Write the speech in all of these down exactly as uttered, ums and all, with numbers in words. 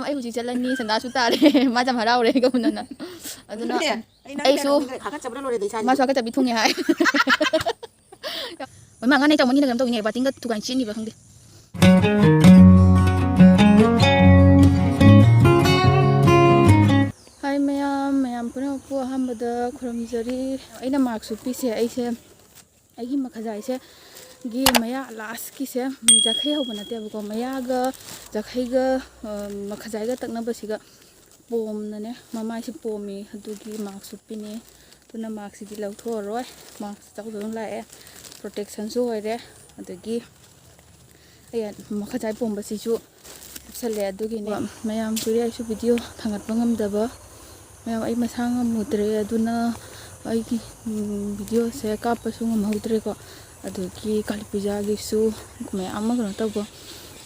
ꯑꯩ ꯍꯧꯖꯤꯛ ꯆꯠꯂꯅꯤ, ꯁꯟꯗꯥꯁꯨ ꯇꯥꯔꯦ꯫ ꯃꯥ ꯌꯥꯝ ꯍꯔꯥꯎꯔꯦ ꯑꯩꯒ ꯎꯅꯅ꯫ ꯑꯗꯨꯅ ꯑꯗꯨꯅꯦ, ꯑꯩ ꯅꯪ ꯑꯩꯁꯨ ꯀꯩꯅꯣ ꯈꯪꯗ꯭ꯔꯦ, ꯍꯥꯀꯠꯆꯕꯅ ꯂꯣꯏꯔꯦ ꯑꯗꯩ ꯏꯁꯥꯁꯦ꯫ ꯃꯥꯁꯨ ꯍꯥꯀꯠꯆꯕꯤ ꯊꯨꯡꯉꯦ ꯍꯥꯏ꯫ ꯃꯣꯏ ꯃꯥ ꯉꯥꯅꯦ ꯇꯧꯃꯅꯤꯅ ꯀꯩꯅꯣꯝ ꯇꯧꯋꯤꯅꯦ, ꯕꯥꯇꯤꯟꯒ ꯊꯨꯒꯥꯏ ꯆꯦꯟꯈꯤꯕ꯭ꯔꯥ ꯈꯪꯗꯦ꯫ ꯍꯥꯏ ꯃꯌꯥꯝ, ꯃꯌꯥꯝ ꯄꯨꯝꯅꯃꯛꯄꯨ ꯑꯍꯥꯟꯕꯗ ꯈꯨꯔꯨꯝꯖꯔꯤ꯫ ꯑꯩꯅ ꯃꯥꯛꯁ ꯎꯞꯄꯤꯁꯦ, ꯑꯩꯁꯦ ꯑꯩꯒꯤ ꯃꯈꯖꯥꯏꯁꯦ ꯒꯤ ꯃꯌꯥ ꯂꯥꯁꯀꯤꯁꯦ, ꯎꯝ, ꯖꯈꯩ ꯍꯧꯕ ꯅꯠꯇꯦꯕꯀꯣ, ꯃꯌꯥꯒ ꯖꯈꯩꯒ, ꯑ, ꯃꯈꯖꯥꯏꯒ ꯇꯛꯅꯕꯁꯤꯒ ꯄꯣꯝꯅꯅꯦ, ꯃꯃꯥꯏꯁꯦ ꯄꯣꯝꯃꯤ, ꯑꯗꯨꯒꯤ ꯃꯥꯛꯁ ꯎꯞꯄꯤꯅꯦ꯫ ꯑꯗꯨꯅ ꯃꯥꯛꯁꯁꯤꯗꯤ ꯂꯧꯊꯣꯛꯑꯔꯣꯏ, ꯃꯥꯛꯁ ꯇꯧꯗꯅ ꯂꯥꯛꯑꯦ, ꯄ꯭ꯔꯣꯇꯦꯛꯁꯟꯁꯨ ꯑꯣꯏꯔꯦ꯫ ꯑꯗꯒꯤ ꯑꯩ ꯃꯈꯖꯥꯏ ꯄꯣꯝꯕꯁꯤꯁꯨ ꯎꯞꯁꯜꯂꯦ, ꯑꯗꯨꯒꯤꯅꯦ꯫ ꯃꯌꯥꯝ ꯀꯨꯏꯔꯦ ꯑꯩꯁꯨ ꯚꯤꯗꯤꯑꯣ ꯊꯥꯡꯒꯠꯄ ꯉꯝꯗꯕ꯫ ꯃꯌꯥꯝ, ꯑꯩ ꯃꯁꯥ ꯉꯝꯃꯨꯗ꯭ꯔꯦ, ꯑꯗꯨꯅ ꯑꯩꯒꯤ, ꯎꯝ, ꯚꯤꯗꯤꯑꯣꯁꯦ ꯀꯥꯞꯄꯁꯨ ꯉꯝꯍꯧꯗ꯭ꯔꯦꯀꯣ꯫ ꯑꯗꯒꯤ ꯀꯥꯂꯤ ꯄꯨꯖꯥꯒꯤꯁꯨ ꯃꯌꯥꯝ ꯑꯃ ꯀꯩꯅꯣ ꯇꯧꯕ,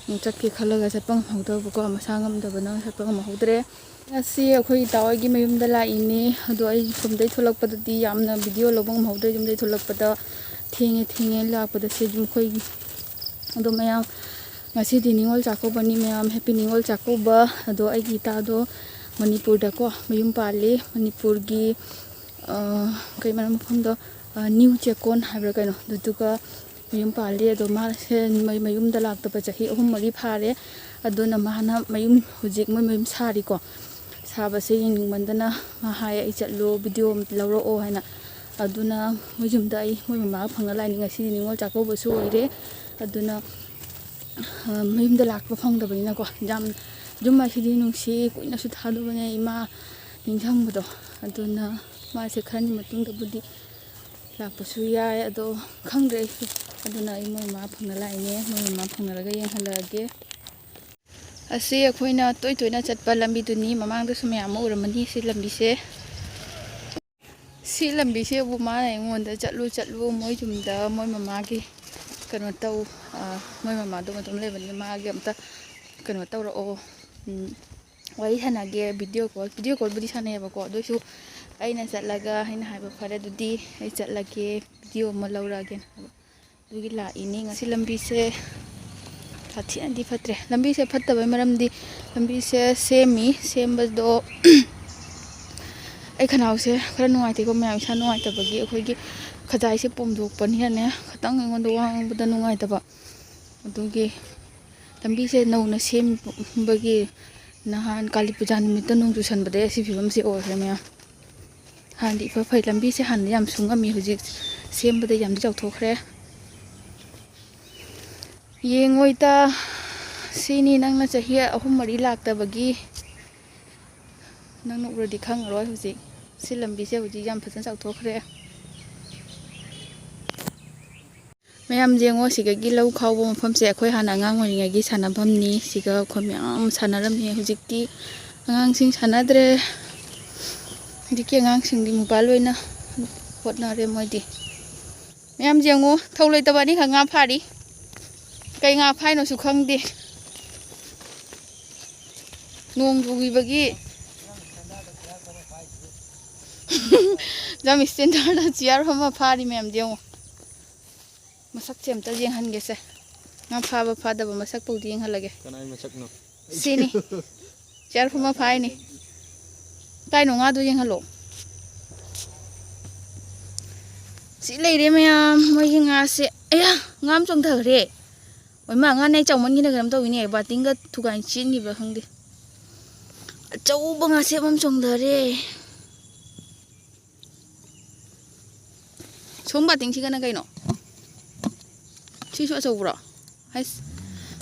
ꯎꯝ, ꯆꯠꯀꯦ ꯈꯜꯂꯒ ꯆꯠꯄ ꯉꯝꯍꯧꯗꯕꯀꯣ, ꯃꯁꯥ ꯉꯝꯗꯕꯅ ꯆꯠꯄ ꯉꯝꯍꯧꯗ꯭ꯔꯦ꯫ ꯉꯁꯤ ꯑꯩꯈꯣꯏ ꯏꯇꯥ ꯍꯣꯏꯒꯤ ꯃꯌꯨꯝꯗ ꯂꯥꯛꯏꯅꯦ꯫ ꯑꯗꯣ ꯑꯩ ꯌꯨꯝꯗꯩ ꯊꯣꯛꯂꯛꯄꯗꯗꯤ ꯌꯥꯝꯅ ꯚꯤꯗꯤꯑꯣ ꯂꯧꯕ ꯉꯝꯍꯧꯗ꯭ꯔꯦ꯫ ꯌꯨꯝꯗꯩ ꯊꯣꯛꯂꯛꯄꯗ ꯊꯦꯡꯉꯦ, ꯊꯦꯡꯉꯦ ꯂꯥꯛꯄꯗ꯫ ꯁꯤ ꯑꯩꯈꯣꯏꯒꯤ, ꯑꯗꯣ ꯃꯌꯥꯝ, ꯉꯁꯤꯗꯤ ꯅꯤꯉꯣꯜ ꯆꯥꯛꯀꯧꯕꯅꯤ ꯃꯌꯥꯝ, ꯍꯦꯄꯤ ꯅꯤꯉꯣꯜ ꯆꯥꯛꯀꯧꯕ꯫ ꯑꯗꯣ ꯑꯩꯒꯤ ꯏꯇꯥꯗꯣ ꯃꯅꯤꯄꯨꯔꯗꯀꯣ ꯃꯌꯨꯝ ꯄꯥꯜꯂꯤ꯫ ꯃꯅꯤꯄꯨꯔꯒꯤ, ꯑ, ꯀꯩ ꯃꯐꯝꯗꯣ, ꯑ, ꯅ꯭ꯌꯨ ꯆꯦꯛꯀꯣꯟ ꯍꯥꯏꯕ꯭ꯔꯥ ꯀꯩꯅꯣ, ꯑꯗꯨꯗꯨꯒ ꯃꯌꯨꯝ ꯄꯥꯜꯂꯤ꯫ ꯑꯗꯣ ꯃꯥꯁꯦ ꯃꯌꯨꯝꯗ ꯂꯥꯛꯇꯕ ꯆꯍꯤ ꯑꯍꯨꯝ ꯃꯔꯤ ꯐꯥꯔꯦ꯫ ꯑꯗꯨꯅ ꯃꯥꯅ ꯃꯌꯨꯝ ꯍꯧꯖꯤꯛ ꯃꯣꯏ ꯃꯌꯨꯝ ꯁꯥꯔꯤꯀꯣ꯫ ꯁꯥꯕꯁꯦ ꯌꯦꯡꯅꯤꯡꯃꯟꯗꯅ ꯃꯥ ꯍꯥꯏ, "ꯑꯩ ꯆꯠꯂꯣ, ꯚꯤꯗꯤꯑꯣ ꯑꯝꯇ ꯂꯧꯔꯛꯑꯣ" ꯍꯥꯏꯅ꯫ ꯑꯗꯨꯅ ꯃꯣꯏ ꯌꯨꯝꯗ ꯑꯩ ꯃꯣꯏ ꯃꯃꯥꯒ ꯐꯪꯅ ꯂꯥꯛꯏꯅꯤ꯫ ꯉꯁꯤꯗꯤ ꯅꯤꯉꯣꯜ ꯆꯥꯛꯀꯧꯕꯁꯨ ꯑꯣꯏꯔꯦ꯫ ꯑꯗꯨꯅ, ꯑ, ꯃꯌꯨꯝꯗ ꯂꯥꯛꯄ ꯐꯪꯗꯕꯅꯤꯅꯀꯣ, ꯌꯥꯝ, ꯌꯨꯝ ꯍꯥꯏꯁꯤꯗꯤ ꯅꯨꯡꯁꯤ, ꯀꯨꯏꯅꯁꯨ ꯊꯥꯗꯕꯅꯦ ꯏꯃꯥ ꯅꯤꯡꯁꯤꯡꯕꯗꯣ꯫ ꯑꯗꯨꯅ ꯃꯥꯁꯦ ꯈꯔꯅꯤ ꯃꯇꯨꯡꯗꯕꯨꯗꯤ ꯂꯥꯛꯄꯁꯨ ꯌꯥꯏ, ꯑꯗꯣ ꯈꯪꯗ꯭ꯔꯦ ꯑꯩꯁꯨ꯫ ꯑꯗꯨꯅ ꯑꯩ ꯃꯣꯏ ꯃꯃꯥ ꯐꯪꯅ ꯂꯥꯛꯏꯅꯦ, ꯃꯣꯏ ꯃꯃꯥ ꯐꯪꯅꯔꯒ ꯌꯦꯡꯍꯜꯂꯛꯑꯒꯦ꯫ ꯑꯁꯤ ꯑꯩꯈꯣꯏꯅ ꯇꯣꯏ ꯇꯣꯏꯅ ꯆꯠꯄ ꯂꯝꯕꯤꯗꯨꯅꯤ, ꯃꯃꯥꯡꯗꯁꯨ ꯃꯌꯥꯝ ꯑꯃ ꯎꯔꯝꯃꯅꯤ ꯁꯤ ꯂꯝꯕꯤꯁꯦ꯫ ꯁꯤ ꯂꯝꯕꯤꯁꯤꯕꯨ ꯃꯥꯅ ꯑꯩꯉꯣꯟꯗ, "ꯆꯠꯂꯨ, ꯆꯠꯂꯨ, ꯃꯣꯏ ꯌꯨꯝꯗ ꯃꯣꯏ ꯃꯃꯥꯒꯤ ꯀꯩꯅꯣ ꯇꯧ, ꯑ, ꯃꯣꯏ ꯃꯃꯥꯗꯣ ꯃꯇꯣꯝ ꯂꯩꯕꯅꯤꯅ ꯃꯥꯒꯤ ꯑꯝꯇ ꯀꯩꯅꯣ ꯇꯧꯔꯛꯑꯣ, ꯎꯝ, ꯋꯥꯔꯤ ꯁꯥꯟꯅꯒꯦ, ꯚꯤꯗꯤꯑꯣ ꯀꯣꯜ", ꯚꯤꯗꯤꯑꯣ ꯀꯣꯜꯕꯨꯗꯤ ꯁꯥꯟꯅꯩꯌꯦꯕꯀꯣ, ꯑꯗꯨ ꯑꯣꯏꯁꯨ ꯑꯩꯅ ꯆꯠꯂꯒ ꯑꯩꯅ ꯍꯥꯏꯕ, "ꯐꯔꯦ, ꯑꯗꯨꯗꯤ ꯑꯩ ꯆꯠꯂꯒꯦ, ꯚꯤꯗꯤꯑꯣ ꯑꯃ ꯂꯧꯔꯛꯑꯒꯦꯅ" ꯍꯥꯏꯕ꯫ ꯑꯗꯨꯒꯤ ꯂꯥꯛꯏꯅꯤ꯫ ꯉꯁꯤ ꯂꯝꯕꯤꯁꯦ ꯁꯥꯊꯤꯅꯗꯤ ꯐꯠꯇ꯭ꯔꯦ꯫ ꯂꯝꯕꯤꯁꯦ ꯐꯠꯇꯕꯩ ꯃꯔꯝꯗꯤ, ꯂꯝꯕꯤꯁꯦ ꯁꯦꯝꯃꯤ, ꯁꯦꯝꯕꯗꯣ ꯑꯩ ꯈꯅꯥꯎꯁꯦ ꯈꯔ ꯅꯨꯡꯉꯥꯏꯇꯦꯀꯣ, ꯃꯌꯥꯝ ꯏꯁꯥ ꯅꯨꯡꯉꯥꯏꯇꯕꯒꯤ꯫ ꯑꯩꯈꯣꯏꯒꯤ ꯈꯖꯥꯏꯁꯦ ꯄꯣꯝꯊꯣꯛꯄꯅꯤꯅꯅꯦ, ꯈꯤꯇꯪ ꯑꯩꯉꯣꯟꯗ ꯋꯥ ꯉꯥꯡꯕꯗ ꯅꯨꯡꯉꯥꯏꯇꯕ꯫ ꯑꯗꯨꯒꯤ ꯂꯝꯕꯤꯁꯦ ꯅꯧꯅ ꯁꯦꯝꯕꯒꯤ, ꯅꯍꯥꯟ ꯀꯥꯂꯤ ꯄꯨꯖꯥ ꯅꯨꯃꯤꯠꯇ ꯅꯣꯡ ꯆꯨꯁꯟꯕꯗꯒꯤ ꯑꯁꯤ ꯐꯤꯕꯝꯁꯦ ꯑꯣꯏꯈ꯭ꯔꯦ ꯃꯌꯥꯝ꯫ ꯍꯥꯟꯅꯗꯤ ꯏꯐ ꯐꯩ, ꯂꯝꯕꯤꯁꯦ ꯍꯥꯟꯅꯗꯤ ꯌꯥꯝ ꯁꯨꯡꯉꯝꯃꯤ, ꯍꯧꯖꯤꯛ ꯁꯦꯝꯕꯗ ꯌꯥꯝꯗꯤ ꯆꯥꯎꯊꯣꯛꯈ꯭ꯔꯦ꯫ ꯌꯦꯡꯉꯣ ꯏꯇꯥ, ꯁꯤꯅꯤ ꯅꯪꯅ ꯆꯍꯤ ꯑꯍꯨꯝ ꯃꯔꯤ ꯂꯥꯛꯇꯕꯒꯤ, ꯅꯪꯅ ꯎꯔꯗꯤ ꯈꯪꯉꯔꯣꯏ꯫ ꯍꯧꯖꯤꯛ ꯁꯤ ꯂꯝꯕꯤꯁꯦ ꯍꯧꯖꯤꯛ ꯌꯥꯝ ꯐꯖꯅ ꯆꯥꯎꯊꯣꯛꯈ꯭ꯔꯦ꯫ ꯃꯌꯥꯝ ꯌꯦꯡꯉꯣ, ꯁꯤꯗꯒꯤ ꯂꯧ ꯈꯥꯎꯕ ꯃꯐꯝꯁꯦ ꯑꯩꯈꯣꯏ ꯍꯥꯟꯅ ꯑꯉꯥꯡ ꯑꯣꯏꯔꯤꯉꯩꯒꯤ ꯁꯥꯟꯅꯐꯝꯅꯤ꯫ ꯁꯤꯒ ꯑꯩꯈꯣꯏ ꯃꯌꯥꯝ ꯁꯥꯟꯅꯔꯝꯃꯤ꯫ ꯍꯧꯖꯤꯛꯇꯤ ꯑꯉꯥꯡꯁꯤꯡ ꯁꯥꯟꯅꯗ꯭ꯔꯦ꯫ ꯍꯧꯖꯤꯛꯀꯤ ꯑꯉꯥꯡꯁꯤꯡꯗꯤ ꯃꯣꯕꯥꯏꯜ ꯑꯣꯏꯅ ꯍꯣꯠꯅꯔꯦ ꯃꯣꯏꯗꯤ꯫ ꯃꯌꯥꯝ ꯌꯦꯡꯉꯣ, ꯊꯧ ꯂꯩꯇꯕ ꯑꯅꯤꯈꯛ ꯉꯥ ꯐꯥꯔꯤ꯫ ꯀꯩ ꯉꯥ ꯐꯥꯏꯅꯣꯁꯨ ꯈꯪꯗꯦ꯫ ꯅꯣꯡ ꯆꯨꯈꯤꯕꯒꯤ ꯌꯥꯝ ꯏꯁꯇꯦꯟꯗꯔꯗ ꯆꯤꯌꯥꯔ ꯐꯝꯃ ꯐꯥꯔꯤ ꯃꯌꯥꯝꯗꯤ ꯌꯦꯡꯉꯣ꯫ ꯃꯁꯛꯁꯦ ꯑꯝꯇ ꯌꯦꯡꯍꯟꯒꯦꯁꯦ꯫ ꯉꯥ ꯐꯥꯕ ꯐꯥꯗꯕ ꯃꯁꯛ ꯐꯥꯎꯗꯤ ꯌꯦꯡꯍꯜꯂꯒꯦ꯫ ꯀꯅꯥꯏ ꯃꯁꯛꯅꯣ? ꯁꯤꯅꯤ꯫ ꯆꯤꯌꯥꯔ ꯐꯝꯃ ꯐꯥꯏꯅꯤ꯫ ꯀꯥꯏꯅꯣ ꯉꯥꯗꯣ ꯌꯦꯡꯍꯜꯂꯣ꯫ ꯁꯤ ꯂꯩꯔꯦ ꯃꯌꯥꯝ, ꯃꯣꯏꯒꯤ ꯉꯥꯁꯦ꯫ ꯑꯌꯥ! ꯉꯥ ꯑꯃ ꯆꯣꯡꯊꯈ꯭ꯔꯦ꯫ ꯑꯣꯏꯃꯥ, ꯉꯥꯅꯦ ꯆꯥꯎꯃꯟꯈꯤꯅ ꯀꯩꯅꯣꯝ ꯇꯧꯋꯤꯅꯦ, ꯕꯥꯇꯤꯟꯒ ꯊꯨꯒꯥꯏ ꯆꯦꯟꯈꯤꯕ꯭ꯔꯥ ꯈꯪꯗꯦ꯫ ꯑꯆꯧꯕ ꯉꯥꯁꯦꯞ ꯑꯃ ꯆꯣꯡꯊꯔꯦ꯫ ꯁꯣꯝ ꯕꯥꯇꯤꯟꯁꯤꯒꯅ ꯀꯩꯅꯣ? ꯁꯤꯁꯨ ꯑꯆꯧꯕ꯭ꯔꯣ? ꯍꯩꯁ,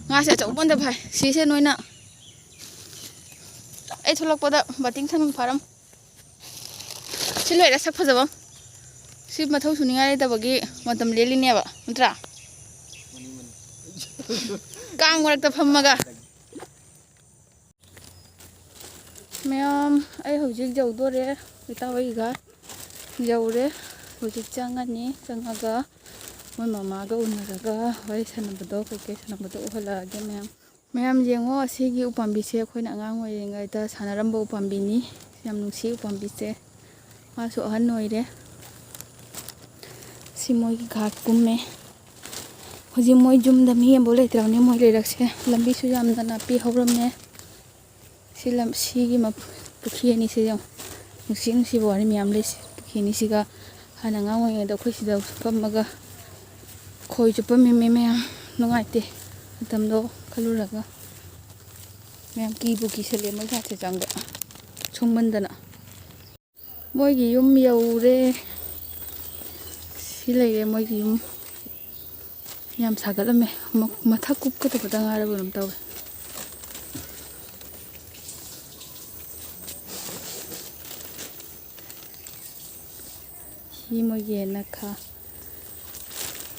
ꯉꯥꯁꯦ ꯑꯆꯧꯕ ꯑꯝꯗ ꯐꯥꯏ꯫ ꯁꯤꯁꯦ ꯅꯣꯏꯅ, ꯑꯩ ꯊꯣꯛꯂꯛꯄꯗ ꯕꯥꯇꯤꯟ ꯊꯟꯕ ꯐꯥꯔꯝ꯫ ꯁꯤ ꯂꯣꯏꯔꯦ, ꯁꯛ ꯐꯖꯕ꯫ ꯁꯤ ꯃꯊꯧ ꯁꯨꯅꯤꯡꯉꯥꯏ ꯂꯩꯇꯕꯒꯤ ꯃꯇꯝ ꯂꯦꯜꯂꯤꯅꯦꯕ, ꯅꯠꯇ꯭ꯔꯥ? ꯀꯥꯡ ꯃꯔꯛꯇ ꯐꯝꯃꯒ꯫ ꯃꯌꯥꯝ, ꯑꯩ ꯍꯧꯖꯤꯛ ꯌꯧꯗꯣꯔꯦ꯫ ꯏꯇꯥ ꯍꯣꯏꯒ ꯌꯧꯔꯦ꯫ ꯍꯧꯖꯤꯛ ꯆꯪꯉꯅꯤ꯫ ꯆꯪꯉꯒ ꯃꯣꯏ ꯃꯃꯥꯒ ꯎꯅꯔꯒ ꯋꯥꯔꯤ ꯁꯥꯟꯅꯕꯗꯣ, ꯀꯩꯀꯩ ꯁꯥꯟꯅꯕꯗꯣ ꯎꯍꯜꯂꯛꯑꯒꯦ ꯃꯌꯥꯝ꯫ ꯃꯌꯥꯝ ꯌꯦꯡꯉꯣ, ꯑꯁꯤꯒꯤ ꯎꯄꯥꯝꯕꯤꯁꯦ ꯑꯩꯈꯣꯏꯅ ꯑꯉꯥꯡ ꯑꯣꯏꯔꯤꯉꯩꯗ ꯁꯥꯟꯅꯔꯝꯕ ꯎꯄꯥꯝꯕꯤꯅꯤ꯫ ꯌꯥꯝ ꯅꯨꯡꯁꯤ ꯎꯄꯥꯝꯕꯤꯁꯦ꯫ ꯃꯥꯁꯨ ꯑꯍꯟ ꯑꯣꯏꯔꯦ꯫ ꯁꯤ ꯃꯣꯏꯒꯤ ꯒꯥꯔꯗ ꯀꯨꯝꯃꯦ꯫ ꯍꯧꯖꯤꯛ ꯃꯣꯏ ꯌꯨꯝꯗ ꯃꯤ ꯑꯃꯐꯥꯎ ꯂꯩꯇ꯭ꯔꯕꯅꯤ, ꯃꯣꯏ ꯂꯩꯔꯛꯁꯦ꯫ ꯂꯝꯕꯤꯁꯨ ꯌꯥꯝꯅ ꯅꯥꯄꯤ ꯍꯧꯔꯝꯃꯦ꯫ ꯁꯤ ꯂꯝ, ꯁꯤꯒꯤ ꯃꯞ-, ꯄꯨꯈ꯭ꯔꯤ ꯑꯅꯤꯁꯦ ꯌꯦꯡꯉꯨ꯫ ꯅꯨꯡꯁꯤ ꯅꯨꯡꯁꯤꯕ ꯋꯥꯔꯤ ꯃꯌꯥꯝ ꯂꯩꯁꯦ꯫ ꯄꯨꯈ꯭ꯔꯤ ꯑꯅꯤꯁꯤꯒ ꯍꯥꯟꯅ ꯑꯉꯥꯡ ꯑꯣꯏꯔꯤꯉꯩꯗ ꯑꯩꯈꯣꯏ ꯁꯤꯗ ꯐꯝꯃꯒ ꯈꯣꯏ ꯆꯨꯞꯄꯝꯃꯤꯃꯦ ꯃꯌꯥꯝ꯫ ꯅꯨꯡꯉꯥꯏꯇꯦ ꯃꯇꯝꯗꯣ ꯈꯜꯂꯨꯔꯒ꯫ ꯃꯌꯥꯝ ꯀꯤꯕꯨ ꯀꯤꯁꯜꯂꯦ ꯃꯣꯏ ꯁꯥꯠꯁꯦ ꯆꯪꯕ꯫ ꯁꯣꯡꯃꯟꯗꯅ꯫ ꯃꯣꯏꯒꯤ ꯌꯨꯝ ꯌꯧꯔꯦ꯫ ꯁꯤ ꯂꯩꯔꯦ ꯃꯣꯏꯒꯤ ꯌꯨꯝ꯫ ꯌꯥꯝ ꯁꯥꯒꯠꯂꯝꯃꯦ꯫ ꯃ-, ꯃꯊꯛ ꯀꯨꯞꯀꯗꯕꯗ ꯉꯥꯏꯔꯕ ꯀꯩꯅꯣꯝ ꯇꯧꯋꯦ꯫ ꯁꯤ ꯃꯣꯏꯒꯤ ꯅꯈꯥ꯫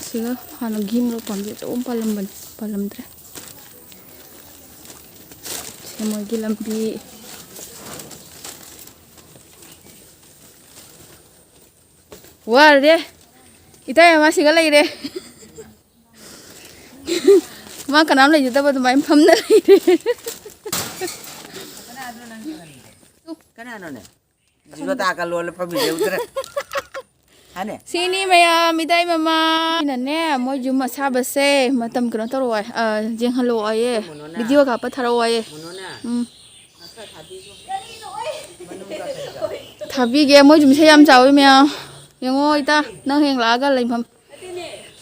ꯁꯤꯒ ꯍꯥꯟꯅ ꯒꯤꯝꯂꯣ ꯄꯥꯝꯕꯤ ꯑꯆꯧꯕ ꯑꯃ ꯄꯥꯜꯂꯝꯕꯅꯤ, ꯄꯥꯜꯂꯝꯗ꯭ꯔꯦ꯫ ꯁꯤ ꯃꯣꯏꯒꯤ ꯂꯝꯕꯤ꯫ ꯋꯥꯔꯦ꯫ ꯏꯇꯩ ꯑꯃ ꯁꯤꯒ ꯂꯩꯔꯦ꯫ ꯃꯥ ꯀꯅꯥꯝ ꯂꯩꯖꯗꯕ ꯑꯗꯨꯃꯥꯏꯅ ꯐꯝꯅ ꯂꯩꯔꯦ꯫ ꯀꯅꯥꯅꯣꯅꯦ? ꯖꯤꯕ ꯇꯥ ꯀꯜꯂꯣꯅ ꯐꯝꯃꯤꯁꯦ ꯎꯗ꯭ꯔꯦ꯫ ꯍꯥꯅꯦ? ꯁꯤꯅꯤ ꯃꯌꯥꯝ, ꯏꯇꯩ ꯃꯃꯥ꯫ ꯑꯩꯅꯅꯦ, ꯃꯣꯏ ꯌꯨꯝ ꯑꯁꯥꯕꯁꯦ ꯃꯇꯝ ꯀꯩꯅꯣ ꯇꯧꯔꯛꯑꯣ ꯍꯥꯏ-, ꯑ, ꯌꯦꯡꯍꯜꯂꯛꯑꯣ ꯍꯥꯏꯌꯦ꯫ ꯃꯣꯅꯣꯅ? ꯚꯤꯗꯤꯑꯣ ꯀꯥꯞꯄ ꯊꯥꯔꯛꯑꯣ ꯍꯥꯏꯌꯦ꯫ ꯃꯣꯅꯣꯅ? ꯎꯝ꯫ ꯊꯥꯕꯤꯒꯦ꯫ ꯃꯣꯏꯁꯨ ꯃꯤꯁꯦ ꯌꯥꯝ ꯆꯥꯎꯋꯤ ꯃꯌꯥꯝ꯫ ꯌꯦꯡꯉꯣ ꯏꯇꯥ, ꯅꯪ ꯍꯌꯦꯡ ꯂꯥꯛꯑꯒ ꯂꯩꯐꯝ꯫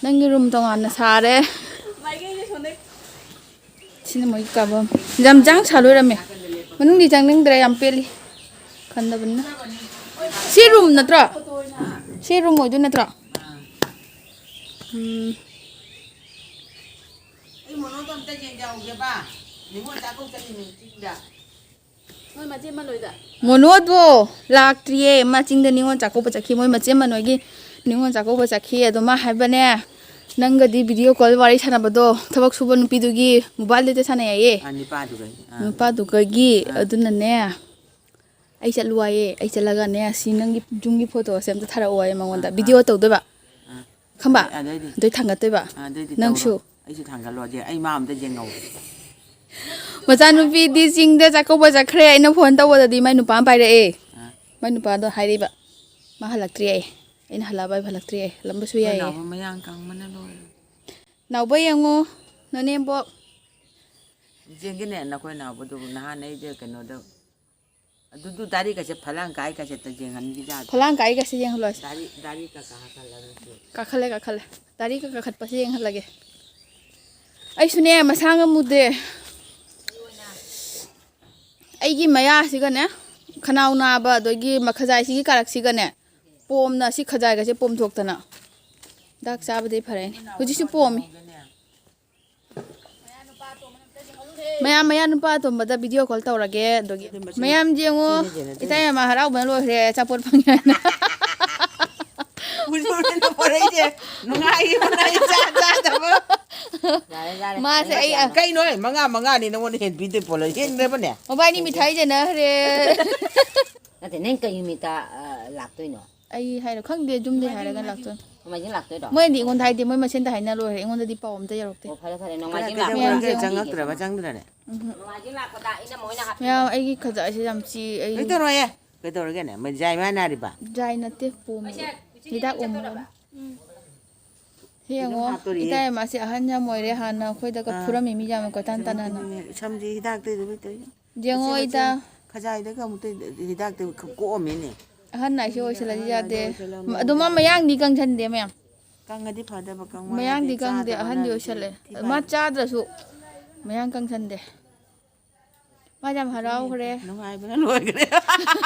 ꯅꯪꯒꯤ ꯔꯨꯝ ꯇꯣꯉꯥꯟꯅ ꯁꯥꯔꯦ꯫ ꯁꯤꯅ ꯃꯣꯏꯒꯤ ꯀꯥꯐꯝ꯫ ꯌꯥꯝ ꯆꯥꯡ ꯁꯥ ꯂꯣꯏꯔꯝꯃꯦ꯫ ꯃꯅꯨꯡꯗꯤ ꯆꯪꯅꯤꯡꯗ꯭ꯔꯦ, ꯌꯥꯝ ꯄꯦꯜꯂꯤ꯫ ꯈꯟꯗꯕꯅꯤꯅ꯫ ꯁꯤ ꯔꯨꯝ ꯅꯠꯇ꯭ꯔꯣ? ꯁꯤ ꯔꯨꯝ ꯑꯣꯏꯗꯣꯏ ꯅꯠꯇ꯭ꯔꯣ? ꯎꯝ꯫ ꯑꯩ ꯃꯣꯅꯣꯗꯣ ꯑꯝꯇ ꯌꯦꯡꯖꯍꯧꯒꯦꯕ꯫ ꯅꯤꯉꯣꯜ ꯆꯥꯛꯀꯧ ꯆꯠꯂꯤꯅꯦ ꯆꯤꯡꯗ꯫ ꯃꯣꯏ ꯃꯆꯦ ꯃꯅꯣꯏꯗ꯫ ꯃꯣꯅꯣꯗꯣ ꯂꯥꯛꯇ꯭ꯔꯤꯌꯦ꯫ ꯃꯥ ꯆꯤꯡꯗ ꯅꯤꯉꯣꯜ ꯆꯥꯛꯀꯧꯕ ꯆꯠꯈꯤ꯫ ꯃꯣꯏ ꯃꯆꯦ ꯃꯅꯣꯏꯒꯤ ꯅꯤꯉꯣꯜ ꯆꯥꯛꯀꯧꯕ ꯆꯠꯈꯤ꯫ ꯑꯗꯣ ꯃꯥ ꯍꯥꯏꯕꯅꯦ, ꯅꯪꯒꯗꯤ ꯚꯤꯗꯤꯑꯣ ꯀꯣꯜ ꯋꯥꯔꯤ ꯁꯥꯟꯅꯕꯗꯣ ꯊꯕꯛ ꯁꯨꯕ ꯅꯨꯄꯤꯗꯨꯒꯤ ꯃꯣꯕꯥꯏꯜꯗꯨꯗ ꯁꯥꯟꯅꯩ ꯍꯥꯏꯌꯦ꯫ ꯑꯥ, ꯅꯨꯄꯥꯗꯨꯒ, ꯑꯥ꯫ ꯅꯨꯄꯥꯗꯨꯒꯒꯤ꯫ ꯑꯥ꯫ ꯑꯗꯨꯅꯅꯦ, ꯑꯩ ꯆꯠꯂꯨ ꯍꯥꯏꯌꯦ꯫ ꯑꯩ ꯆꯠꯂꯒꯅꯦ, ꯁꯤ ꯅꯪꯒꯤ ꯌꯨꯝꯒꯤ ꯐꯣꯇꯣꯁꯦ ꯑꯝꯇ ꯊꯥꯔꯛꯑꯣ ꯍꯥꯏꯌꯦ ꯃꯉꯣꯟꯗ꯫ ꯑꯥ, ꯑꯥ꯫ ꯚꯤꯗꯤꯑꯣ ꯇꯧꯗꯣꯏꯕ꯫ ꯑꯥ꯫ ꯈꯪꯕ? ꯑꯗꯩ-, ꯑꯗꯩꯗꯤ? ꯑꯗꯩ ꯊꯥꯡꯒꯠꯇꯣꯏꯕ꯫ ꯑꯥ, ꯑꯗꯩꯗꯤ ꯅꯪꯁꯨ꯫ ꯇꯧꯔꯣ꯫ ꯑꯩꯁꯨ ꯊꯥꯡꯒꯠꯂꯣ꯫ ꯑꯗꯩ ꯑꯩ ꯃꯥ ꯑꯝꯇ ꯌꯦꯡꯍꯧꯒꯦ꯫ ꯃꯆꯥꯅꯨꯄꯤꯗꯤ ꯆꯤꯡꯗ ꯆꯥꯛꯀꯧꯕ ꯆꯠꯈ꯭ꯔꯦ꯫ ꯑꯩꯅ ꯐꯣꯟ ꯇꯧꯕꯗꯗꯤ ꯃꯥꯏ ꯅꯨꯄꯥ ꯑꯃ ꯄꯥꯏꯔꯛꯑꯦ꯫ ꯑꯥ꯫ ꯃꯥꯏ ꯅꯨꯄꯥꯗꯣ ꯍꯥꯏꯔꯛꯏꯕ, "ꯃꯥ ꯍꯜꯂꯛꯇ꯭ꯔꯤ" ꯍꯥꯏꯌꯦ꯫ ꯑꯩꯅ, "ꯍꯜꯂꯛꯑꯕ ꯍꯥꯏꯕ ꯍꯜꯂꯛꯇ꯭ꯔꯤ" ꯍꯥꯏꯌꯦ꯫ ꯍꯜꯂꯝꯕꯁꯨ ꯑꯩꯈꯣꯏ ꯌꯥꯏꯌꯦ꯫ ꯅꯥꯎꯕ ꯃꯌꯥꯡ ꯀꯪꯕꯅ ꯂꯣꯏꯔꯦ꯫ ꯅꯥꯎꯕ ꯌꯦꯡꯉꯣ, ꯅꯅꯦꯝꯕꯣꯛ꯫ ꯌꯦꯡꯒꯦꯅꯦ, ꯅꯈꯣꯏ ꯅꯥꯎꯕꯗꯨꯕꯨ ꯅꯍꯥꯟ ꯑꯩꯗꯤ ꯀꯩꯅꯣꯗ, ꯑꯗꯨꯗꯨ ꯗꯥꯔꯤꯒꯁꯦ ꯐꯂꯥꯡ ꯀꯥꯏꯒꯁꯦ ꯇ ꯌꯦꯡꯍꯟꯈꯤꯖꯥꯠꯅꯤ꯫ ꯐꯂꯥꯡ ꯀꯥꯏꯒꯁꯦ ꯌꯦꯡꯍꯜꯂꯣ꯫ ꯗꯥꯔꯤ, ꯗꯥꯔꯤ ꯀ ꯀꯥꯈꯠꯂꯒ ꯁꯤ꯫ ꯀꯥꯈꯠꯂꯦ, ꯀꯥꯈꯠꯂꯦ꯫ ꯗꯥꯔꯤ ꯀ ꯀꯥꯈꯠꯄꯁꯦ ꯌꯦꯡꯍꯜꯂꯒꯦ꯫ ꯑꯩꯁꯨꯅꯦ, ꯃꯁꯥ ꯉꯝꯃꯨꯗꯦ꯫ ꯑꯩꯒꯤ ꯃꯌꯥꯁꯤꯒꯅꯦ, ꯈꯅꯥꯎ ꯅꯥꯕ, ꯑꯗꯒꯤ ꯃꯈꯖꯥꯏꯁꯤꯒꯤ ꯀꯥꯔꯛꯁꯤꯒꯅꯦ, ꯄꯣꯝꯅ ꯁꯤ ꯈꯖꯥꯏꯒꯁꯦ ꯄꯣꯝꯊꯣꯛꯇꯅ꯫ ꯍꯤꯗꯥꯛ ꯆꯥꯕꯗꯩ ꯐꯔꯦꯅꯦ꯫ ꯍꯧꯖꯤꯛꯁꯨ ꯄꯣꯝꯃꯤ꯫ ꯃꯌꯥꯝ, ꯃꯌꯥ ꯅꯨꯄꯥ ꯑꯇꯣꯝꯕꯗ video call ꯇꯧꯔꯒꯦ꯫ ꯑꯗꯨꯒꯤ ꯃꯌꯥꯝ ꯌꯦꯡꯉꯣ, ꯏꯇꯩ ꯑꯃ ꯍꯔꯥꯎꯕꯅ ꯂꯣꯏꯈ꯭ꯔꯦ, ꯑꯆꯥꯄꯣꯠ ꯐꯪꯉꯦ ꯍꯥꯏꯅ꯫ ꯎꯔꯤꯅ ꯄꯣꯔꯛꯏꯁꯦ ꯅꯨꯡꯉꯥꯏꯈꯤꯕꯅ ꯑꯩ ꯆꯥ ꯆꯥꯗꯕ꯫ ꯌꯥꯔꯦ, ꯌꯥꯔꯦ꯫ ꯃꯥꯁꯦ ꯑꯩ ꯀꯩꯅꯣ, ꯃꯉꯥ ꯃꯉꯥꯅꯤ ꯅꯉꯣꯟꯗ ꯍꯦꯟꯕꯤꯗꯣꯏ ꯄꯣꯠꯂꯣ, ꯍꯦꯟꯗ꯭ꯔꯕꯅꯦ? ꯃꯕꯥꯅꯤ ꯃꯤꯊꯥꯏ ꯆꯦꯟꯅꯈ꯭ꯔꯦ꯫ ꯅꯠꯇꯦ, ꯅꯪ ꯀꯩ ꯅꯨꯃꯤꯠꯇ, ꯑ, ꯂꯥꯛꯇꯣꯏꯅꯣ? ꯑꯩ ꯍꯥꯏꯔꯣ ꯈꯪꯗꯦ, ꯌꯨꯝꯗꯩ ꯍꯥꯏꯔꯒ ꯂꯥꯛꯇꯣꯏꯅꯦ꯫ ꯅꯣꯡꯃꯥꯏꯖꯤꯡ ꯂꯥꯛꯇꯣꯏꯔꯣ? ꯃꯣꯏꯅꯗꯤ ꯑꯩꯉꯣꯟꯗ ꯍꯥꯏꯗꯦ, ꯃꯣꯏ ꯃꯁꯦꯟꯗ ꯍꯥꯏꯅ ꯂꯣꯏꯔꯦ, ꯑꯩꯉꯣꯟꯗꯗꯤ ꯄꯥꯎ ꯑꯝꯇ ꯌꯧꯔꯛꯇꯦ꯫ ꯑꯣ, ꯐꯔꯦ, ꯐꯔꯦ, ꯅꯣꯡꯃꯥꯏꯖꯤꯡ ꯀꯩꯗꯧꯔꯒꯦ? ꯂꯥꯛꯄꯗ ꯆꯪꯉꯛꯇ꯭ꯔꯕ, ꯆꯪꯗ꯭ꯔꯅꯦ? ꯎꯝꯍꯨꯝ꯫ ꯅꯣꯡꯃꯥꯏꯖꯤꯡ ꯂꯥꯛꯄꯗ ꯑꯩꯅ ꯃꯣꯏꯅ ꯍꯥꯞꯄꯤꯔꯒꯦ꯫ ꯃꯌꯥꯝ, ꯑꯩꯒꯤ ꯈꯖꯥꯏꯁꯦ ꯌꯥꯝ ꯆꯤꯛꯑꯦ, ꯑꯩ ꯀꯩꯗꯧꯔꯣꯏꯌꯦ? ꯀꯩꯗꯧꯔꯒꯦꯅꯦ? ꯃꯖꯥꯏ ꯃꯥ ꯅꯥꯔꯤꯕ? ꯖꯥꯏ ꯅꯠꯇꯦ, ꯄꯣꯝꯃꯦ꯫ ꯍꯤꯗꯥꯛ ꯑꯣꯝꯃꯣꯅ꯫ ꯁꯤ ꯌꯦꯡꯉꯣ, ꯍꯥꯞꯇꯣꯔꯤꯌꯦ꯫ ꯏꯇꯩ ꯃꯥꯁꯦ ꯑꯍꯟ ꯌꯥꯝ ꯑꯣꯏꯔꯦ, ꯍꯥꯟꯅ ꯑꯩꯈꯣꯏꯗꯒ ꯑꯥ꯫ ꯐꯨꯔꯝꯃꯤ ꯃꯤ ꯌꯥꯝ ꯀꯣꯏꯇꯥꯟ ꯇꯥꯟꯅꯅ꯫ ꯁꯝꯁꯦ ꯍꯤꯗꯥꯛꯇꯩꯗꯨꯕꯨ ꯇꯧꯔꯤꯅꯦ꯫ ꯌꯦꯡꯉꯣ ꯃꯆꯤꯟ ꯃꯆꯤꯟ ꯏꯇꯥ꯫ ꯈꯖꯥꯏꯗꯒ ꯑꯃꯨꯛꯇ ꯍꯤꯗꯥꯛꯇ ꯀꯣꯛꯑꯝꯃꯦꯅꯦ꯫ ꯑꯍꯟ ꯍꯥꯏꯁꯦ ꯑꯣꯏꯁꯜꯂꯗꯤ ꯌꯥꯗꯦ꯫ ꯑꯗꯣ ꯃꯥ ꯃꯌꯥꯡꯗꯤ ꯀꯪꯁꯟꯗꯦ ꯃꯌꯥꯝ꯫ ꯀꯪꯉꯗꯤ ꯐꯗꯕ, ꯀꯪꯃꯜꯂꯗꯤ ꯃꯌꯥꯡꯗꯤ ꯀꯪꯗꯦ, ꯆꯥꯗꯕ ꯑꯍꯟꯗꯤ ꯅꯪꯗꯤ ꯑꯣꯏꯁꯜꯂꯦ꯫ ꯊꯤ ꯃꯥ ꯐꯥꯏ꯫ ꯆꯥꯗ꯭ꯔꯁꯨ ꯃꯌꯥꯡ ꯀꯪꯁꯟꯗꯦ꯫ ꯃꯥ ꯌꯥꯝ ꯍꯔꯥꯎꯈ꯭ꯔꯦ꯫ ꯅꯨꯡꯉꯥꯏꯕꯅ ꯂꯣꯏꯈ꯭ꯔꯦ꯫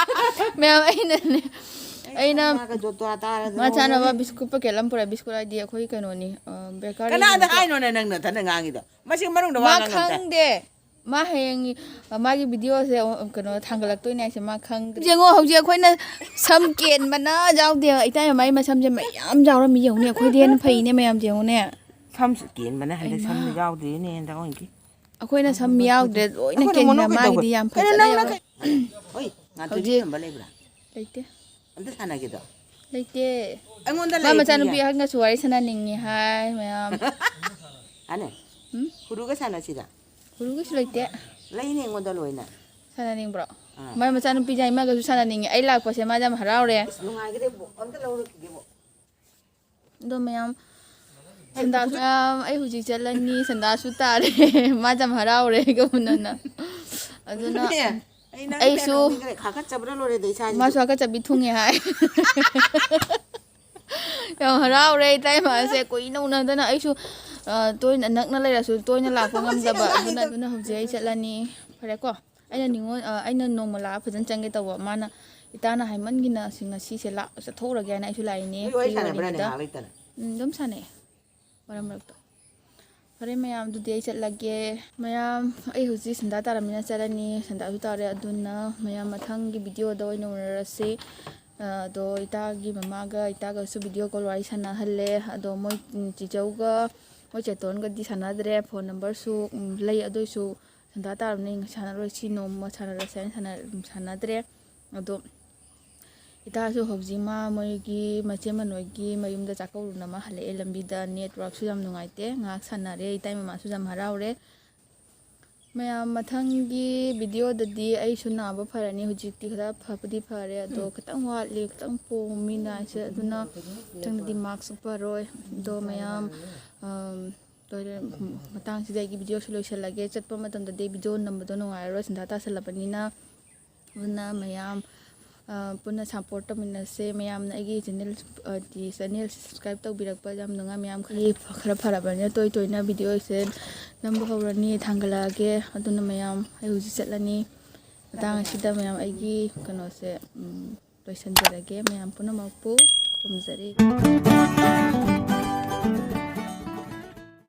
ꯃꯌꯥꯝ ꯑꯩꯅꯅꯦ, ꯑꯩ ꯑꯩꯅ ꯁꯅꯥꯒ ꯖꯣꯇꯣ ꯇꯥꯔꯗꯅ ꯃꯥ ꯆꯥꯅꯕ ꯂꯣꯏꯔꯦ꯫ ꯕꯤꯁꯀꯨꯠ ꯄꯦꯀꯦꯠ ꯑꯃ ꯄꯨꯔꯛꯑꯦ꯫ ꯕꯤꯁꯀꯨꯠ ꯍꯥꯏꯗꯤ ꯑꯩꯈꯣꯏ ꯀꯩꯅꯣꯅꯤ, ꯑ, ꯕꯦꯀꯔꯤ ꯀꯅꯥꯗ ꯍꯥꯏꯅꯣꯅꯦ ꯅꯪ ꯅꯊꯟꯗ ꯉꯥꯡꯉꯤꯗꯣ? ꯃꯁꯤ ꯃꯅꯨꯡꯗ ꯋꯥ ꯃꯥ ꯉꯥꯡꯉꯝꯗꯥꯏ꯫ ꯈꯪꯗꯦ꯫ ꯃꯥ ꯍꯌꯦꯡ, ꯑ, ꯃꯥꯒꯤ ꯚꯤꯗꯤꯑꯣꯁꯦ, ꯑ, ꯀꯩꯅꯣ ꯊꯥꯡꯒꯠꯂꯛꯇꯣꯏꯅꯦ ꯍꯥꯏꯁꯦ ꯃꯥ ꯈꯪꯗ꯭ꯔꯦ꯫ ꯌꯦꯡꯉꯣ, ꯍꯧꯖꯤꯛ ꯑꯩꯈꯣꯏꯅ ꯁꯝ ꯀꯦꯟꯕꯅ ꯌꯥꯎꯗꯦ꯫ ꯏꯇꯩ ꯃꯥꯏ ꯃꯁꯝꯁꯦ ꯃꯌꯥꯝ ꯌꯥꯎꯔꯝꯃꯤ꯫ ꯌꯦꯡꯉꯨꯅꯦ, ꯑꯩꯈꯣꯏꯗꯤ ꯍꯦꯟꯅ ꯐꯩꯅꯦ ꯃꯌꯥꯝꯁꯦ꯫ ꯌꯦꯡꯉꯨꯅꯦ꯫ ꯁꯝꯁꯨ ꯀꯦꯟꯕꯅ ꯍꯟꯗꯛ ꯍꯩꯃꯥ꯫ ꯁꯝꯁꯨ ꯌꯥꯎꯗ꯭ꯔꯤꯅꯦ ꯍꯟꯗꯛ ꯑꯣꯏꯅꯤ꯫ ꯑꯩꯈꯣꯏꯅ ꯁꯝ ꯌꯥꯎꯗ꯭ꯔꯦ, ꯂꯣꯏꯅ ꯑꯩꯈꯣꯏꯅ ꯀꯦꯟꯕ꯫ ꯃꯣꯅꯣ ꯀꯩꯗꯧꯕ? ꯃꯥꯒꯤꯗꯤ ꯌꯥꯝ ꯀꯩꯅꯣ ꯐꯖꯅ ꯅꯪꯅ ꯌꯥꯎꯔꯦ꯫ ꯀꯩ-, ꯍꯣꯏ, ꯉꯥꯟꯊꯣꯏꯕꯤ ꯍꯧꯖꯤꯛ ꯊꯝꯕ ꯂꯩꯕ꯭ꯔꯥ? ꯂꯩꯇꯦ꯫ ꯑꯝꯇ ꯁꯥꯟꯅꯒꯦꯗꯣ? ꯂꯩꯇꯦ꯫ ꯑꯩꯉꯣꯟꯗ ꯃꯥ ꯂꯩ ꯃꯆꯥꯅꯨꯄꯤ ꯑꯗꯨꯅꯦ꯫ ꯑꯍꯟꯒꯁꯨ ꯋꯥꯔꯤ ꯁꯥꯟꯅꯅꯤꯡꯉꯤ ꯍꯥꯏ ꯃꯌꯥꯝ꯫ ꯑꯅꯦ? ꯎꯝ? ꯍꯨꯔꯨꯒ ꯁꯥꯟꯅꯁꯤꯔ? ꯍꯨꯔꯨꯒꯁꯨ ꯂꯩꯇꯦ꯫ ꯂꯩꯅꯦ ꯑꯩꯉꯣꯟꯗ ꯂꯣꯏꯅ꯫ ꯁꯥꯟꯅꯅꯤꯡꯕ꯭ꯔꯣ? ꯑꯥ꯫ ꯃꯥꯏ ꯃꯆꯥꯅꯨꯄꯤ ꯌꯥꯏꯃꯒꯁꯨ ꯁꯥꯟꯅꯅꯤꯡꯉꯤ꯫ ꯑꯩ ꯂꯥꯛꯄꯁꯦ ꯃꯥꯁꯦ ꯌꯥꯝ ꯍꯔꯥꯎꯔꯦ꯫ ꯑꯁ, ꯅꯨꯡꯉꯥꯏꯒꯗꯕ ꯑꯝꯇ ꯂꯧꯔꯛꯈꯤꯒꯦꯕꯣ꯫ ꯑꯗꯣ ꯃꯌꯥꯝ, ꯁꯟꯗꯥꯁꯨ, ꯃꯌꯥꯝ, ꯑꯩ ꯍꯧꯖꯤꯛ ꯆꯠꯂꯅꯤ, ꯁꯟꯗꯥꯁꯨ ꯇꯥꯔꯦ꯫ ꯃꯥ ꯌꯥꯝ ꯍꯔꯥꯎꯔꯦ ꯑꯩꯒ ꯎꯅꯅ꯫ ꯑꯗꯨꯅ ꯑꯩꯁꯨ ꯈꯥꯀꯠꯆꯕꯅ ꯂꯣꯏꯔꯦꯗ ꯏꯁꯥꯁꯦ꯫ ꯃꯥꯁꯨ ꯍꯥꯀꯠꯆꯕꯤ ꯊꯨꯡꯉꯦ ꯍꯥꯏ꯫ ꯌꯥꯝ ꯍꯔꯥꯎꯔꯦ ꯏꯇꯩꯃꯁꯦ, ꯀꯨꯏꯅ ꯎꯅꯗꯅ꯫ ꯑꯩꯁꯨ, ꯑ, ꯇꯣꯏꯅ, ꯅꯛꯅ ꯂꯩꯔꯁꯨ ꯇꯣꯏꯅ ꯂꯥꯛꯄ ꯉꯝꯗꯕ꯫ ꯑꯗꯨꯅ, ꯑꯗꯨꯅ ꯍꯧꯖꯤꯛ ꯑꯩ ꯆꯠꯂꯅꯤ꯫ ꯐꯔꯦꯀꯣ꯫ ꯑꯩꯅ ꯅꯤꯉꯣꯜ, ꯑ, ꯑꯩꯅ ꯅꯣꯡꯃ ꯂꯥꯛꯑ ꯐꯖꯅ ꯆꯪꯒꯦ ꯇꯧꯕ꯫ ꯃꯥꯅ ꯏꯇꯥꯅ ꯍꯥꯏꯃꯟꯒꯤꯅ ꯑꯁꯤ ꯉꯁꯤꯁꯦ ꯂꯥꯛ-, ꯆꯠꯊꯣꯛꯎꯔꯒꯦ ꯍꯥꯏꯅ ꯑꯩꯁꯨ ꯂꯥꯛꯏꯅꯦ꯫ ꯅꯣꯏ ꯋꯥꯔꯤ free ꯁꯥꯟꯅꯕ꯭ꯔꯥꯅꯦ ꯑꯣꯏꯔꯤꯉꯩꯗ꯫ ꯉꯥꯏꯍꯥꯛ ꯂꯩꯇꯅ? ꯎꯝ, ꯑꯗꯨꯝ ꯁꯥꯟꯅꯩ꯫ ꯃꯔꯛ ꯃꯔꯛꯇ꯫ ꯐꯔꯦ ꯃꯌꯥꯝ, ꯑꯗꯨꯗꯤ ꯑꯩ ꯆꯠꯂꯒꯦ꯫ ꯃꯌꯥꯝ, ꯑꯩ ꯍꯧꯖꯤꯛ ꯁꯟꯗꯥ ꯇꯥꯔꯝꯅꯤꯅ ꯆꯠꯂꯅꯤ꯫ ꯁꯟꯗꯥꯁꯨ ꯇꯥꯔꯦ꯫ ꯑꯗꯨꯅ ꯃꯌꯥꯝ ꯃꯊꯪꯒꯤ video ꯗ ꯑꯣꯏꯅ ꯎꯅꯔꯁꯤ꯫ ꯑ, ꯑꯗꯣ ꯏꯇꯥꯒꯤ ꯃꯃꯥꯒ ꯏꯇꯥꯒꯁꯨ video call ꯋꯥꯔꯤ ꯁꯥꯟꯅꯍꯜꯂꯦ꯫ ꯑꯗꯣ ꯃꯣꯏ, ꯎꯝ, ꯆꯤꯆꯧꯒ ꯃꯣꯏ ꯆꯦꯇꯣꯟꯒꯗꯤ ꯁꯥꯟꯅꯗ꯭ꯔꯦ꯫ Phone number ꯁꯨ, ꯎꯝ, ꯂꯩ, ꯑꯗꯨꯏꯁꯨ ꯁꯟꯗꯥ ꯇꯥꯔꯕꯅꯤꯅ ꯁꯥꯟꯅꯔꯣꯏꯁꯤ, ꯅꯣꯡꯃ ꯁꯥꯟꯅꯔꯁꯦ ꯍꯥꯏꯅ ꯁꯥꯟꯅ-, ꯁꯥꯟꯅꯗ꯭ꯔꯦ꯫ ꯑꯗꯣ ꯏꯇꯥꯁꯨ ꯍꯧꯖꯤꯛ ꯃꯥ ꯃꯣꯏꯒꯤ ꯃꯆꯦ ꯃꯅꯣꯏꯒꯤ ꯃꯌꯨꯝꯗ ꯆꯥꯛꯀꯧꯔꯨꯅ ꯑꯃ ꯍꯜꯂꯛꯑꯦ꯫ ꯂꯝꯕꯤꯗ network ꯁꯨ ꯌꯥꯝ ꯅꯨꯡꯉꯥꯏꯇꯦ꯫ ꯉꯥꯏꯍꯥꯛ ꯁꯥꯟꯅꯔꯦ꯫ ꯏꯇꯩ ꯃꯃꯥꯁꯨ ꯌꯥꯝ ꯍꯔꯥꯎꯔꯦ꯫ ꯃꯌꯥꯝ, ꯃꯊꯪꯒꯤ video ꯗꯗꯤ ꯑꯩꯁꯨ ꯅꯥꯕ ꯐꯔꯅꯤ꯫ ꯍꯧꯖꯤꯛꯇꯤ ꯈꯔ ꯐꯕꯨꯗꯤ ꯐꯔꯦ, ꯑꯗꯣ ꯈꯤꯇꯪ ꯋꯥꯠꯂꯤ, ꯈꯤꯇꯪ ꯄꯣꯝꯃꯤ ꯅꯥꯏꯁꯦ꯫ ꯑꯗꯨꯅ ꯃꯊꯪꯗꯗꯤ mask ꯎꯞꯄꯔꯣꯏ꯫ ꯑꯗꯣ ꯃꯌꯥꯝ, ꯑꯝ, ꯂꯣꯏꯔꯦ꯫ ꯃꯇꯥꯡꯁꯤꯗ ꯑꯩꯒꯤ video ꯁꯦ ꯂꯣꯏꯁꯤꯜꯂꯒꯦ꯫ ꯆꯠꯄ ꯃꯇꯝꯗꯗꯤ video ꯅꯝꯕꯗꯣ ꯅꯨꯡꯉꯥꯏꯔꯔꯣꯏ, ꯁꯟꯗꯥ ꯇꯥꯁꯜꯂꯕꯅꯤꯅ꯫ ꯑꯗꯨꯅ ꯃꯌꯥꯝ, ꯑ, ꯄꯨꯟꯅ support ꯇꯧꯃꯤꯟꯅꯁꯦ꯫ ꯃꯌꯥꯝꯅ ꯑꯩꯒꯤ channel, ꯑ, ꯗꯤ channel subscribe ꯇꯧꯕꯤꯔꯛꯄ ꯌꯥꯝ ꯅꯨꯡꯉꯥꯏ꯫ ꯃꯌꯥꯝ ꯈꯔ, ꯈꯔ ꯐꯔꯕꯅꯤꯅ ꯇꯣꯏ ꯇꯣꯏꯅ video ꯁꯦ ꯅꯝꯕ ꯍꯧꯔꯅꯤ, ꯊꯥꯡꯒꯠꯂꯛꯑꯒꯦ꯫ ꯑꯗꯨꯅ ꯃꯌꯥꯝ, ꯑꯩ ꯍꯧꯖꯤꯛ ꯆꯠꯂꯅꯤ꯫ ꯃꯇꯥꯡ ꯑꯁꯤꯗ ꯃꯌꯥꯝ ꯑꯩꯒꯤ ꯀꯩꯅꯣꯁꯦ, ꯎꯝ, ꯂꯣꯏꯁꯤꯟꯖꯔꯒꯦ꯫ ꯃꯌꯥꯝ ꯄꯨꯝꯅꯃꯛꯄꯨ ꯈꯨꯔꯨꯝꯖꯔꯤ꯫